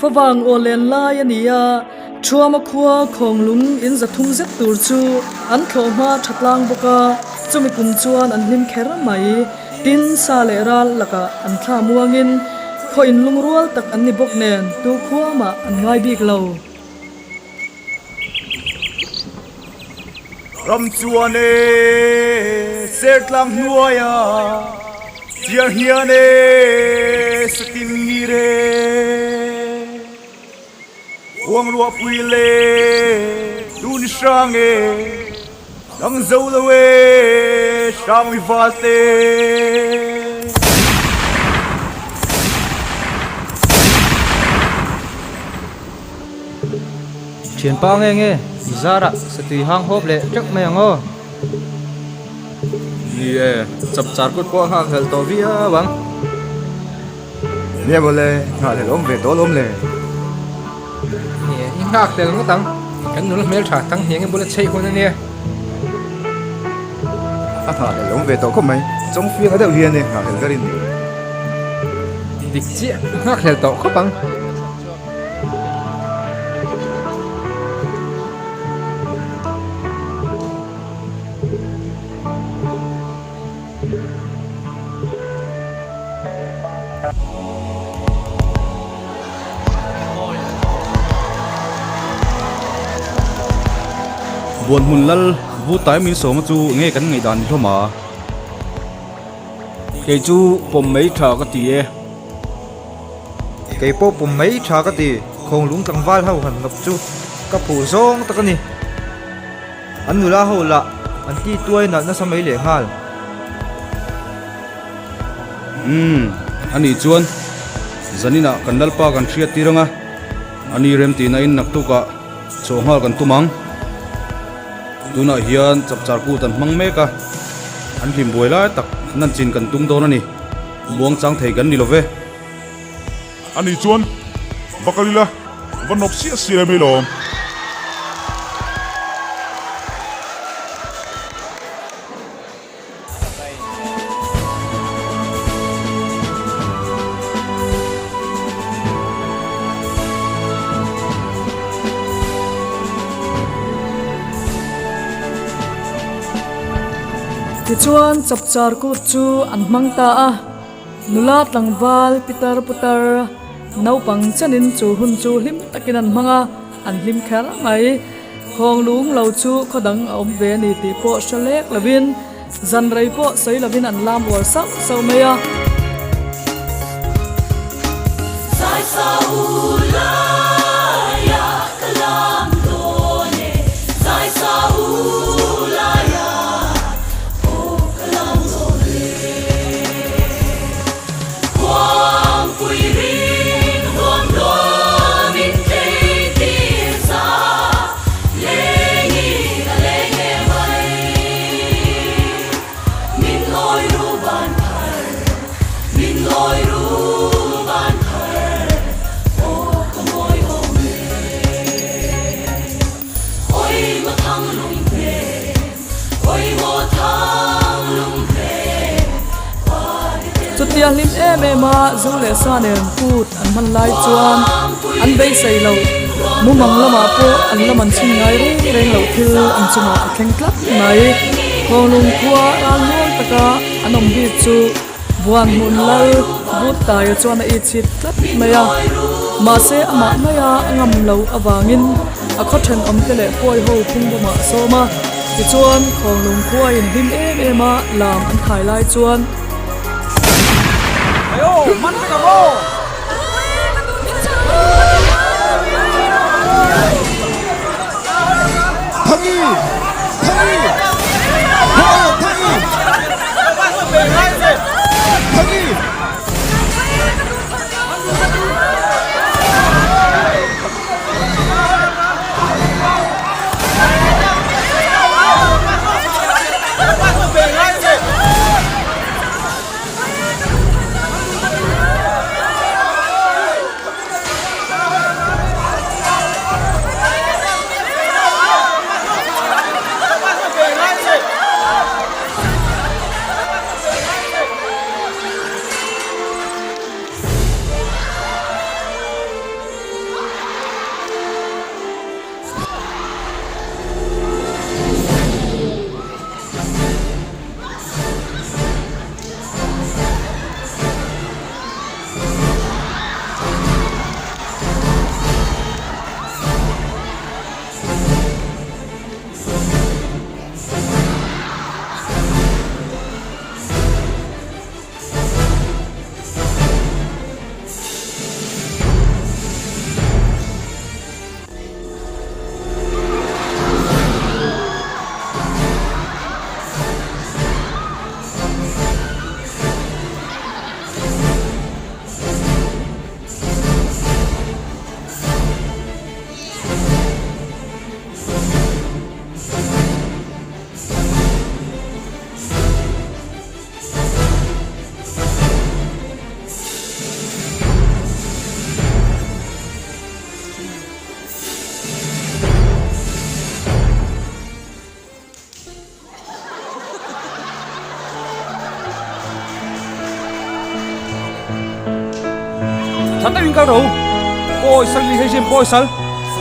Favang aw len lai a ni a, Thuama khua khawnglung in 300 zet tur chu an thlawh hma tha tlang bawk a, chumi kum chuan an hlim kher mai. Tin, sa leh ral lakah an thla muangin khaw in lungrual tak an ni bawk nen tu khua mah an ngai bik lo. Ram chuan e Sertlang hnuaia chiar hian e satin ngir e Huang ruahpui le dun hrang e dang zo lo e hrang mi val te. Thianpa nge nge i zarah satui hang hawp leh teuh mai ang aw. Ni e, chap char kut pawh a nghak hlel tawh viau ang. Nia mawle, nghah hlel awm ve tawh alawm le. Ni e, i nghak hlel ngawt ang. Kan nula hmeltha thang hniang i bula chheih hun a nia. A nghah hlel awm ve tawh khawp mai. Chawng fianga deuh hian e nghah hlel ka rin ni. Dik chiah, i nghak hlel tawh khawp ang. Buan hmun lal vu tai min sawma chu nge kan ngaihdan ni hlawm a? Kei chu pawm mai tha ka ti e. Kei pawh pawm mai tha ka ti, khawnglung tlangval ho han hnawp chu ka phuh zawng tak a ni. An nula ho lah an ti tuai nalh nasa mai leh nghal. Umm, ani chuan zaninah kan lalpa kan hriat tir anga, ani remtihna in naktukah chawh nghal kan tum ang. Tunah hian chapchar kut an hmang mek a, an hlim buai lai tak nan chin kan tum dawn a ni. Muang chang thei kan ni lo ve. Ani chuan va kal ila, va nawp siah siah mai lawm. Tichuan chapchar kut chu an hmang ta a, nula tlangval pitar putar naupang chenin chu hun chu hlim takin an hmang a, an hlim kher mai. Khawng lung lo chu khaw dang a awm ve a ni tih pawh hre lek lovin zan rei pawh sawi lovin an lam uar sauh sauh mai a. Chutia hlim em em a zu leh sa nen kut an hman lai chuan an beisei lo. Mumang lamah pawh an la man chhin ngai reng reng loh thil an chungah a thleng tlat mai. Khawnglung khua ral nual taka an awm bik chu Buan hmun lal but taia chuan a itchhit tlat mai a. Mahse amah maia a ngam loh avangin a khaw thenawm te leh pawi ho phungbawmah a sawm a. Tichuan Khawnglung khua in hlim em em a lam an thai lai chuan. Tha takin kal ro. Pawisal ni hei sin pawisal.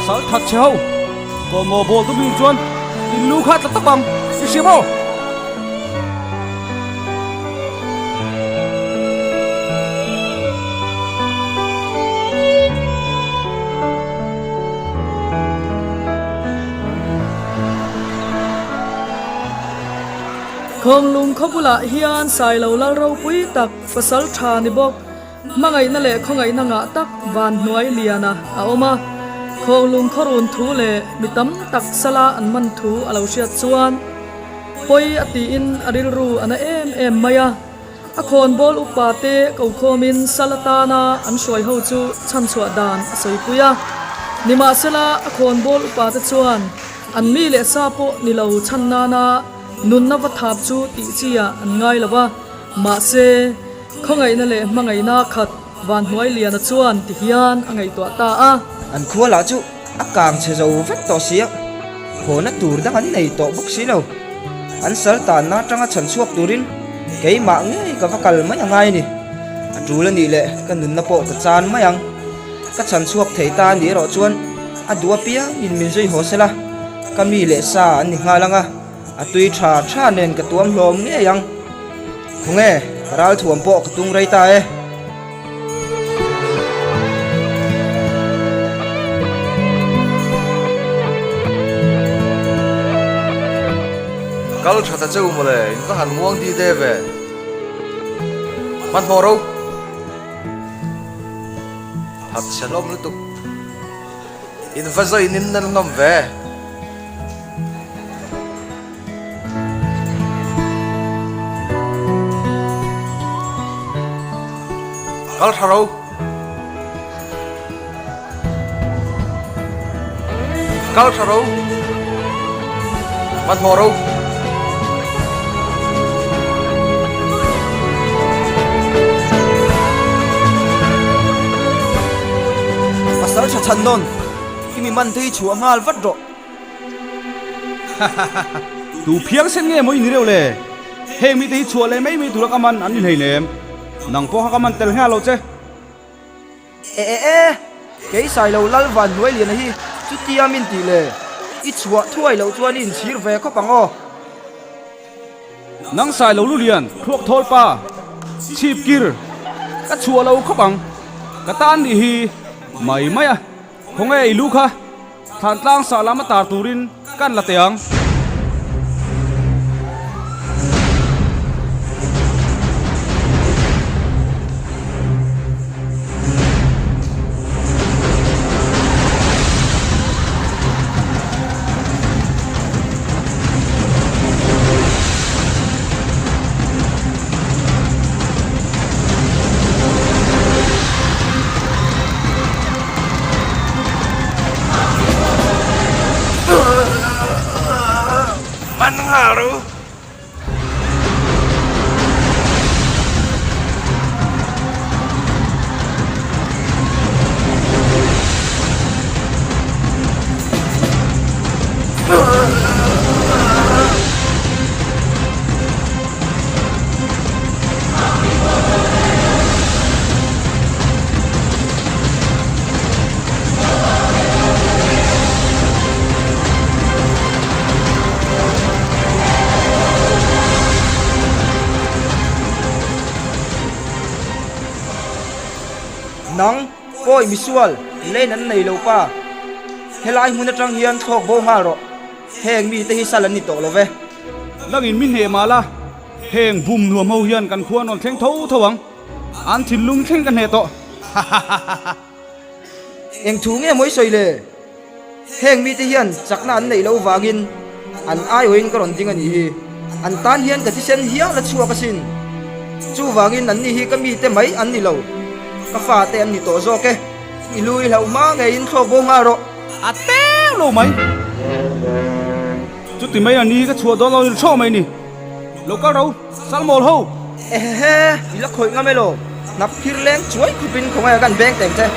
Sal that che ho. Kawmaw bawl tum in chuan in lu kha tla tawp ang. I hria maw? Khawnglung khaw bulah hian Sailo lal ropui tak pasal tha ni bawk. Hmangaihna leh khawngaihna ngah tak van hnuai liana a awm a, Khawnglung khawrun thu leh mi tam tak sala an man thu a lo hriat chuan pawi a tiin a rilru a na em em mai a. A khawnbawl upa te kokhawmin sal atana an hruai ho chu chhanchhuah dan a sawipui a. Nimahsela a khawnbawl upa te chuan an mi leh sa pawh ni lo chhan nana nunna va thap chu tih chi ah an ngai lo a, mahse, Khawngaihna leh hmangaihna khat Vanhnuailiana chuan ti hian a ngaihtuah ta a. An khua lah chu a kang chhe zo vek tawh si a, khawna tur dang an nei tawh bawk si lo. An sal tanna atanga chhan chhuak turin keimah ngei ka va kal mai a ngai a ni. A tul a nih leh ka nunna pawh ka chan mai ang. Ka chhan chhuak thei ta a nih erawh chuan a duh apiangin min zui haw sela, ka mi leh sa an ni nghal ang a. A tui tha tha nen ka tuam hlawm ngei ang. Khawnge, ka ralthuam pawh ka tung rei ta e. Kal tha ta cheu mawle, in va han muang di de ve. Hmanhmawh ro. That chhe hlawm lutuk. In va zawi nin nan hlawm ve. Kal tha ro. Kal tha ro. Hmanhmawh ro. Pasal tha chhan nawn, i mi man te hi chhuah nghal vat rawh. Tu phiang sen nge maw i ni reuh le? Heng mite hi chhuah leh mai mai tura ka man an ni hleinem. Nang pawh kha ka man tel nghal lo che. E e e, kei Sailo Lal Van Hnuailiana hi chutia min tih le, i chhuah thuai loh chuan i inchhir ve khawp ang aw. Nang Sailo Lulian thluak thawl pa, chhip kir, ka chhuah lo khawp ang, ka tan nih hi mai mai a, khawnge i lu kha thlan tlang sah lam a tar turin kan la teh ang. Man nghal ru. Nang, pawi misual, lane an nei lo pa. Helai hmun atang hian thlawk bo nghal rawh. Heng mite hi sal an ni tawh lo ve. Langin mi hneh mah la, heng bum nuam ho hian kan khua an rawn thleng tho tho ang. An thinlung thleng ka hneh tawh. Hahahaha. Eng thu nge mawi sawi le? Heng mite hian chakna an neih loh vangin an aiawhin ka rawn ding a nih hi. An tan hian ka thisen hial a chhuak asin. Chuvangin anni hi ka mite mai an ni lo, ka fate an ni tawh zawk e. I lu i hlauh hma ngeiin thlawk bo nghal rawh. A teu lo mai. Chuti mai a ni ka chhuah dawn lo ni ṭhawh mai ni. Lo kal ro, Salmawl ho! Ehehe, i la khawih ngam elaw? Hnap phir leng chuai khawpin khawngaih a kan beng teng che.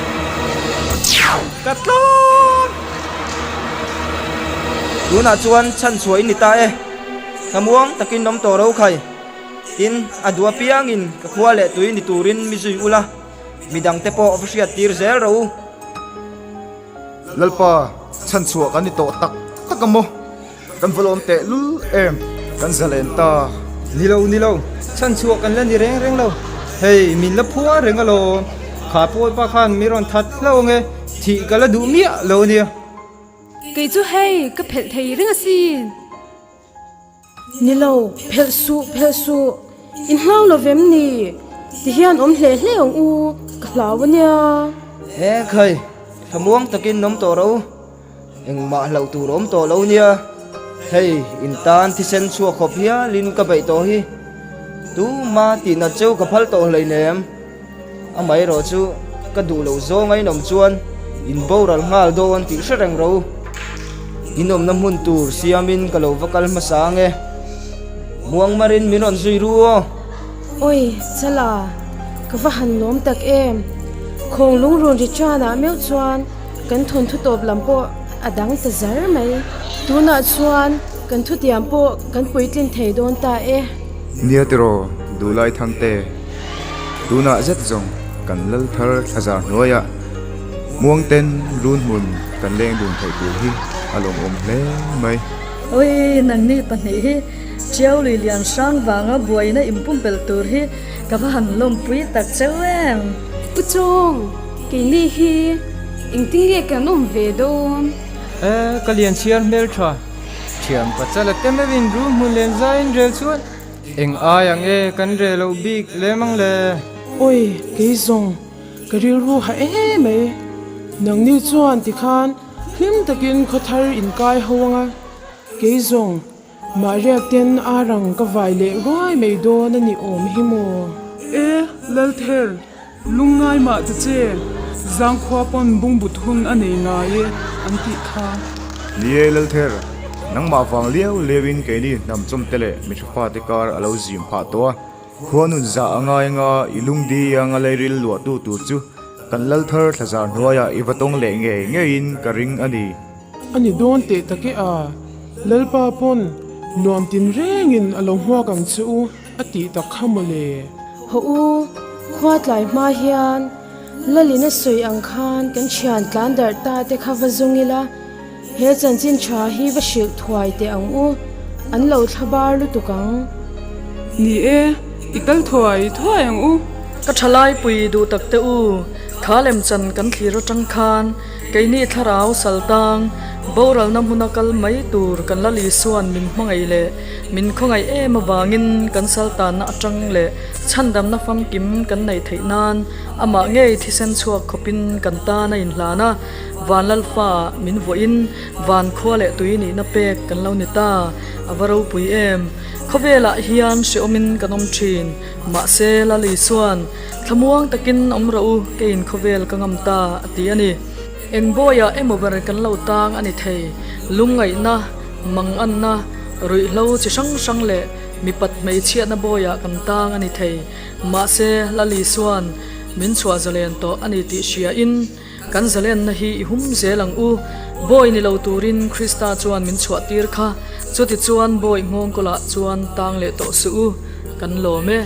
Ka tlawm! Tunah chuan chhan chhuah in ni ta e. Thlamuang takin awm tawh ro khai. Tin, a duh apiangin ka khua leh tui ni turin mi zui ula. Midangte pawh va hriattir zel rawh u. Lalpa, chhanchhuah kan ni tawh tak tak a maw? Kan va lawm teh lul em? Kan zalen ta. Ni lo, ni lo, chhanchhuah kan la ni reng reng lo. Hei, min la phuar reng alawm. Kha Pawipa khan mi rawn that hlauh ange, thih ka la duh miah lo a nia. Kei chu hei, ka phelh thei reng asin. Ni lo, phelh suh, phelh suh. In hlau lo vem ni? Ti hian awm hle hle ang u, ka hlau a nia. He khai, thlamuang takin awm tawh ro. Engmah hlauh tur awm tawh lo nia. Hei, in tan thisen chhuak khawp hialin ka beih tawh hi. Tuma tihnat cheu ka phal tawh hleinem. Amaherawh chu ka duh loh zawng a inawm chuan in boral nghal dawn tih hre reng ro. In awmna hmun tur siamin ka lo va kal hmasa ang e. Muangmarin min rawn zui ru aw. Awi, Chala, ka va han lawm tak em. Khawng lungrun ri tanah meuh chuan kan thawnthu tawp lam pawh a dang ta zar mai. Tunah chuan kan thutiam pawh kan puitlin thei dawn ta e. Nia tiraw, Duhlai Thangte. Tunah zet zawng kan lal thar thlazar hnuaiah muangten run hmun kan leng dun theih tur hi a lawmawm hle mai. Oi, nangni pahnih hi Tiau lui lian hrang vanga buaina inpumpelh tur hi ka va han lawmpui tak cheu em? Pu Chawng, keini hi engtin nge kan awm ve dawn? E, ka lian chhiar hmel tha. Thiam pachala te meuhin rum hmun len zaiin rel chuan Eng ai ang e kan reh loh bik lem ang le. Oi, kei zawng, ka rilru ha em mai. Nangni chuan tikhan hlim takin khawthar in kai ho anga, kei zawng Mahriak ten ar ang ka vai leh ruai mai dawn a ni awm hi maw? E, Lalther, lungngai mah ta che, zangkhua pawn bungbut hun a nei ngai e, an tih kha. Ni e, Lalther, nangmah vang liau liauin keini hnam chawmte leh mi tha fate kar a lo zim phah tawh a, khua nun zah a ngai anga i lungdi anga leiril luahtu tur chu kan Lalthar thlazar hnuaiah i va tawng leh ngei ngeiin ka ring a ni. A ni dawn teh tak e a, Lalpa pawn nuam tin rengin a lo hmuak ang che u a tih tak kha mawle. Haw u, khua tlai hma hian Lalin a sawi ang khan kan thian tlan darh ta te kha va zawng ila, he chanchin tha hi va hrilh thuai teh ang u, an lo thla bar lutuk ang. Ni e, i kal thuai thuai ang u. Ka thalaipui duh tak te u, kha lemchan kan thlir atang khan Keini thlarau saltang, boralna hmuna kal mai tur kan la Lisuan min hmangaih leh min khawngaih em avangin kan saltanna atang leh chhandamna famkim kan neih theih nan amah ngei thisen chhuak khawpin kan tan a inhlan a, Vanlalfa min vuahin van khua leh tui nihna pek kan lo ni ta, a va ropui em! Khawvelah hian hrehawmin kan awm thin, mahse la Lisuan Thlamuang takin awm rawh u, keiin khawvel ka ngam ta, a ti a ni. Eng bawiah emaw ber kan lo tang a ni thei. Lungngaihna, manganna, ruihhlo chi hrang hrang leh mipat hmeichhiatna bawiah kan tang a ni thei. Mahse, Lali chuan min chhuah zalen tawh a ni tih hriain kan zalenna hi i hum zel ang u. Bawi ni lo turin Krista chuan min chhuahtir kha, chutichuan bawi nghawngkawlah chuan tang leh tawh suh u, kan lawm e.